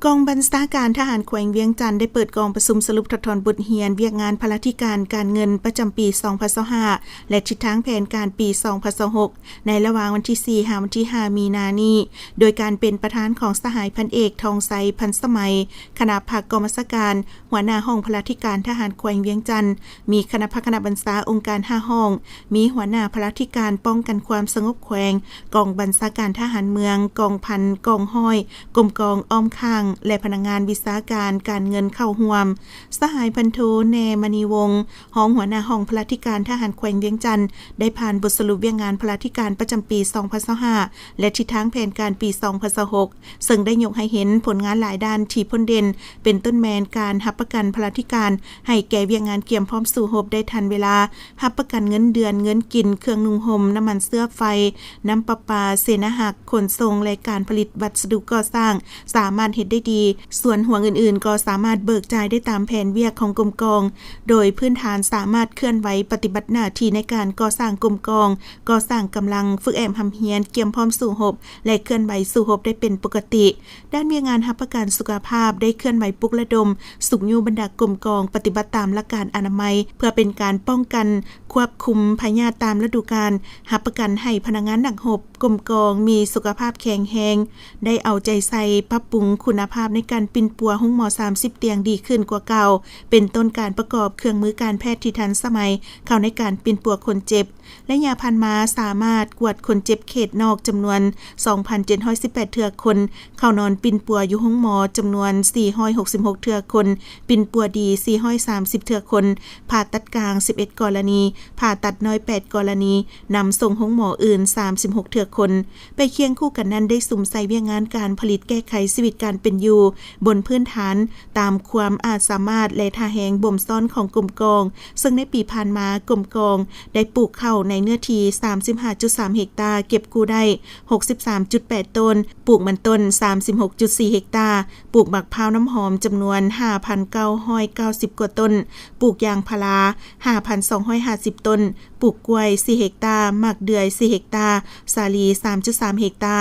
ກອງບັນຊາການທະຫານແຂວງວຽງຈັນ ໄດ້ເປີດກອງປະຊຸມສະຫຼຸບຖອດຖອນບົດຮຽນວຽກງານພະລາທິການການເງິນປະຈຳປີສອງພັນຊາວຫ້າ ແລະ ທິດທາງແຜນການປີສອງພັນຊາວຫົກ ໃນລະຫວ່າງວັນທີສີ່ ຫາ ວັນທີຫ້າ ມີນານີ້ ໂດຍການເປັນປະທານຂອງສະຫາຍພັນເອກ ທອງໄຊ ພັນສະໄໝ ຄະນະພັກກອງບັນຊາການ ຫົວໜ້າຫ້ອງພະລາທິການທະຫານແຂວງວຽງຈັນ, ມີຄະນະພັກຄະນະບັນຊາອົງການຫ້າຫ້ອງ, ມີຫົວໜ້າພະລາທິການປ້ອງກັນຄວາມສະຫງົບແຂວງ, ກອງບັນຊາການທະຫານເມືອງ, ກອງພັນ, ກອງຮ້ອຍ, ກົມກອງອ້ອມຂ້າງ ແລະ ພະນັກງານວິຊາການການເງິນເຂົ້າຮ່ວມ. ສະຫາຍພັນໂທ ແນ ມະນີວົງ ຮອງຫົວໜ້າຫ້ອງພະລາທິການທະຫານແຂວງວຽງຈັນ ໄດ້ຜ່ານບົດສະຫຼຸບວຽກງານພະລາທິການປະຈຳປີສອງພັນຊາວຫ້າ ແລະ ທິດທາງແຜນການປີສອງພັນຊາວຫົກ ເຊິ່ງໄດ້ຍົກໃຫ້ເຫັນຜົນງານຫຼາຍດ້ານທີ່ພົ້ນເດັ່ນ, ເປັນຕົ້ນແມ່ນການຮັບປະກັນພະລາທິການໃຫ້ແກ່ວຽກງານກຽມພ້ອມສູ້ຮົບໄດ້ທັນເວລາ, ຮັບປະກັນເງິນເດືອນ, ເງິນກິນ, ເຄື່ອງນຸ່ງຫົ່ມ, ນ້ຳມັນເຊື້ອໄຟ, ນ້ຳປະປາ, ເສນາຮັກ, ຂົນສົ່ງ ແລະ ການຜະລິດວັດສະດຸກໍ່ສ້າງ ສາມາດເຮັດໄດ້ດີ, ສ່ວນຫ່ວງອື່ນໆກໍສາມາດເບີກຈ່າຍໄດ້ຕາມແຜນວຽກຂອງກົມກອງ, ໂດຍພື້ນຖານສາມາດເຄື່ອນໄຫວປະຕິບັດໜ້າທີ່ໃນການກໍ່ສ້າງກົມກອງ, ກໍ່ສ້າງກຳລັງ, ຝຶກແອບຮ່ຳຮຽນ, ກຽມພ້ອມສູ້ຮົບ ແລະ ເຄື່ອນໄຫວສູ້ຮົບໄດ້ເປັນປົກກະຕິ. ດ້ານວຽກງານຮັບປະກັນສຸຂະພາບໄດ້ເຄື່ອນໄຫວປຸກລະດົມ, ຊຸກຍູ້ບັນດາກົມກອງປະຕິບັດຕາມຫຼັກການອະນາໄມ ເພື່ອເປັນການປ້ອງກັນຄວບຄຸມພະຍາດຕາມລະດູການ, ຮັບປະກັນໃຫ້ພະນັກງານນັກຮົບ ກົມກອງມີສຸຂະພາບແຂງແຮງ, ໄດ້ເອົາໃຈໃສ່ປັບປຸງຄຸນນະພາບໃນການປິ່ນປົວໂຮງໝໍສາມສິບຕຽງດີຂຶ້ນກວ່າເກົ່າ, ເປັນຕົ້ນການປະກອບເຄື່ອງມືການແພດທີ່ທັນສະໄໝເຂົ້າໃນການປິ່ນປົວຄົນເຈັບ. ໄລຍະຜ່ານມາສາມາດກວດຄົນເຈັບເຂດນອກຈຳນວນສອງພັນເຈັດຮ້ອຍສິບແປດເທື່ອຄົນ, ເຂົ້ານອນປິ່ນປົວຢູ່ໂຮງໝໍຈຳນວນສີ່ຮ້ອຍຫົກສິບຫົກເທື່ອຄົນ, ປິ່ນປົວດີສີ່ຮ້ອຍສາມສິບເທື່ອຄົນ, ຜ່າຕັດກາງສິບເອັດກໍລະນີ, ຜ່າຕັດນ້ອຍແປດກໍລະນີ, ນຳສົ່ງໂຮງໝໍອື່ນສາມສິບຫົກເທື່ອຄົນ. ໄປຄຽງຄູ່ກັນນັ້ນ ໄດ້ສຸມໃສ່ວຽກງານການຜະລິດແກ້ໄຂຊີວິດການເປັນຢູ່ ບົນພື້ນຖານຕາມຄວາມອາດສາມາດ ແລະ ທ່າແຮງບົ່ມຊ້ອນຂອງກົມກອງ, ເຊິ່ງໃນປີຜ່ານມາ ກົມກອງໄດ້ປູກເຂົ້າໃນເນື້ອທີ່ສາມສິບຫ້າຈຸດສາມເຮັກຕາ, ເກັບກູ້ໄດ້ຫົກສິບສາມຈຸດແປດໂຕນ, ປູກມັນຕົ້ນສາມສິບຫົກຈຸດສີ່ເຮັກຕາ, ປູກໝາກພ້າວນ້ຳຫອມຈຳນວນຫ້າພັນເກົ້າຮ້ອຍເກົ້າສິບກວ່າຕົ້ນ, ປູກຢາງພາລາຫ້າພັນສອງຮ້ອຍຫ້າສິບຕົ້ນ, ປູກກ້ວຍສີ່ເຮັກຕາ, ໝາກເດືອຍສີ່ເຮັກຕາ, ສາລີສາມຈຸດສາມເຮັກຕາ.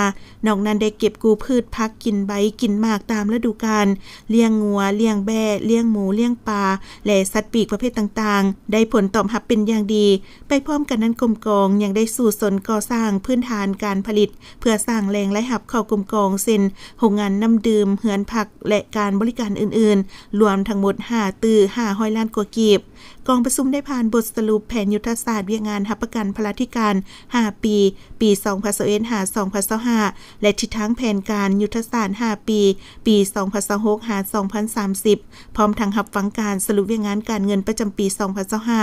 ນອກນັ້ນໄດ້ເກັບກູ້ພືດຜັກກິນໃບກິນໝາກຕາມລະດູການ, ລ້ຽງງົວ, ລ້ຽງແບ້, ລ້ຽງໝູ, ລ້ຽງປາ ແລະ ສັດປີກປະເພດຕ່າງໆ, ໄດ້ຜົນຕອບຮັບເປັນຢ່າງດີ. ໄປພ້ອມກັນນັ້ນ, ກົມກອງຍັງໄດ້ສູ້ຊົນກໍ່ສ້າງພື້ນຖານການຜະລິດ ເພື່ອສ້າງແຫຼ່ງລາຍຮັບເຂົ້າກົມກອງ ເຊັ່ນ ໂຮງງານນ້ຳດື່ມ, ເຮືອນພັກ ແລະ ການບໍລິການອື່ນໆ, ລວມທັງໝົດຫ້າຕື້ຫ້າຮ້ອຍລ້ານກວ່າກີບ. ກອງປະຊຸມໄດ້ຜ່ານບົດສະຫຼຸບແຜນຍຸດທະສາດວຽກງານຮັບປະກັນພະລາທິການຫ້າປີ, ປີສອງພັນຊາວເອັດ ຫາ ສອງພັນຊາວຫ້າ ແລະ ທິດທາງແຜນການຍຸດທະສາດຫ້າປີ, ປີສອງພັນຊາວຫົກ ຫາ ສອງພັນສາມສິບ ພ້ອມທັງຮັບຟັງການສະຫຼຸບວຽກງານການເງິນປະຈຳປີສອງພັນຊາວຫ້າ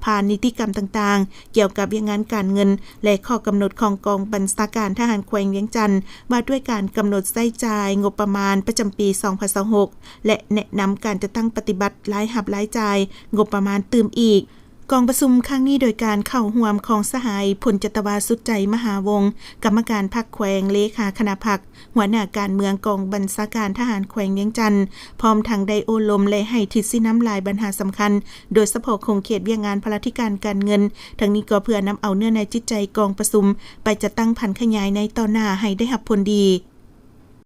ຜ່ານນິຕິກຳຕ່າງໆ ກ່ຽວກັບວຽກງານການເງິນ ແລະ ຂໍ້ກຳນົດຂອງກອງບັນຊາການທະຫານແຂວງວຽງຈັນ ວ່າດ້ວຍການກຳນົດໃຊ້ຈ່າຍງົບປະມານປະຈຳປີສອງພັນຊາວຫົກ ແລະ ແນະນຳການຈັດຕັ້ງປະຕິບັດລາຍຮັບລາຍຈ່າຍງົບປະມານຕື່ມອີກ. ກອງປະຊຸມຄັ້ງນີ້ໂດຍການເຂົ້າຮ່ວມຂອງສະຫາຍ ພົນຈັດຕະວາ ສຸດໃຈ ມະຫາວົງ ກຳມະການພັກແຂວງ, ເລຂາຄະນະພັກ, ຫົວໜ້າການເມືອງກອງບັນຊາການທະຫານແຂວງວຽງຈັນ, ພ້ອມທັງໄດ້ໂອ້ລົມ ແລະ ໃຫ້ທິດຊີ້ນຳຫຼາຍບັນຫາສຳຄັນ, ໂດຍສະເພາະຂົງເຂດວຽກງານພະລາທິການການເງິນ. ທັງນີ້ກໍເພື່ອນຳເອົາເນື້ອໃນຈິດໃຈກອງປະຊຸມໄປຈັດຕັ້ງຜັນຂະຫຍາຍໃນຕໍ່ໜ້າໃຫ້ໄດ້ຮັບຜົນດີ.